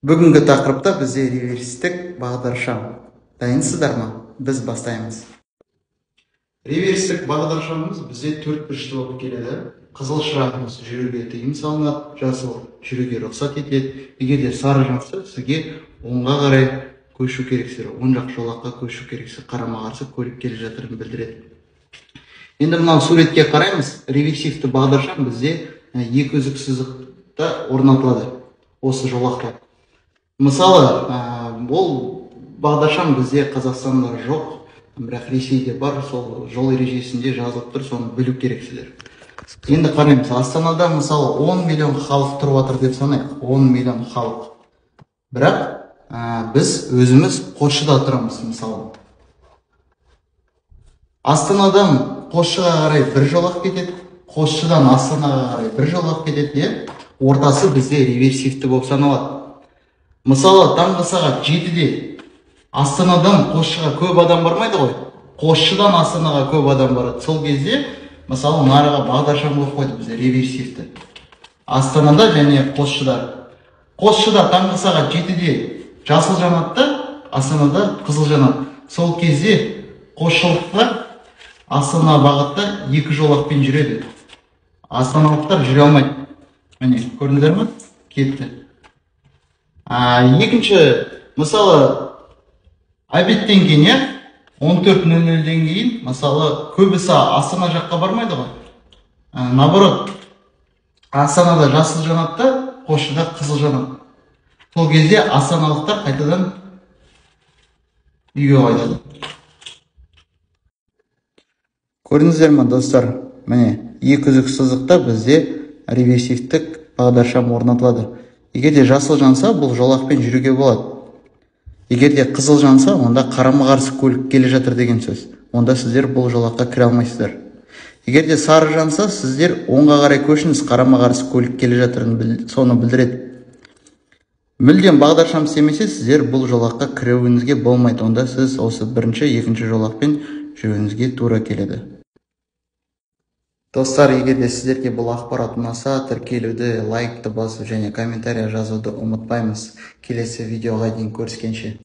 Бүгінгі тақырыпта бізде реверстік бағдаршам. Дайынсыздар ма? Біз бастаймыз. Реверстік бағдаршамымыз бізде төрт бұрышты болып келеді. Қызыл шырағымыз жүруге тыйым салынады, жасыл жүруге рұқсат етіледі. Егер де сары жанса, сізге оңға қарай көшу керексіздер, оң жақ жолаққа көшу керексіз, қарама-қарсы көлік келе жатырын білдіреді. Енді мынау суретке қараймыз. Реверсивті бағдаршам бізде екі үзік сызықта орнатылады осы жолақта. Мысалы, бұл бағдаршам бізде Қазақстанда жоқ, бірақ Ресейде бар, сол жол ережесінде жазылып тұр, соны білу керексіздер. Енді қараймыз, Астанада мысалы 10 миллион халық тұрып жатыр деп санайық, 10 миллион халық. Бірақ біз өзіміз Қосшыда тұрамыз мысалы. Астанадан Қосшыға қарай бір жолақ кетеді, Қосшыдан Астанаға қарай бір жолақ кетеді, иә? Ортасы бізде реверсивті болып саналады. Мысалы, таңғы сағат 7-де Астанадан Қосшыға көп адам бармайды ғой. Қосшыдан Астанаға көп адам барады. Сол кезде, мысалы, нарыға бағдаршам қойып қойды бізде реверсивті. Астанада және Қосшыда. Қосшыда таңғы сағат 7-де жасыл жанады да, Астанада қызыл жанады. Сол кезде қосшылықтар Астана бағытта екі жолақпен жүреді. Астаналықтар жүре алмайды. Міне, көрдіңдер ме? Кетті. Екінші, мысалы, обедтен кейін, иә, 14:00-ден кейін, мысалы, көбісі Астана жаққа бармайды ғой. Наоборот, Астанада жасыл жанады да, Қосшыда қызыл жанады. Сол кезде астаналықтар қайтадан үйге қайтады. Көрдіңіздер ме, достар? Міне, екі үзік сызықта бізде реверсивтік бағдаршам орнатылады. Егер де жасыл жанса, бұл жолақпен жүруге болады. Егер де қызыл жанса, онда қарама-қарсы көлік келе жатыр деген сөз. Онда сіздер бұл жолаққа кіре алмайсыздар. Егер де сары жанса, сіздер оңға қарай көшіңіз, қарама-қарсы көлік келе жатырын соны білдіреді. Мүлдем бағдаршам істемесе, сіздер бұл жолаққа кіруіңізге болмайды. Онда сіз осы бірінші, екінші жолақпен жүруіңізге тура келеді. Достар, егер де сіздерге бұл ақпарат ұнаса, тіркелуді, лайкты басу және комментария жазуды ұмытпаймыз. Келесі видеоға дейін көріскенше.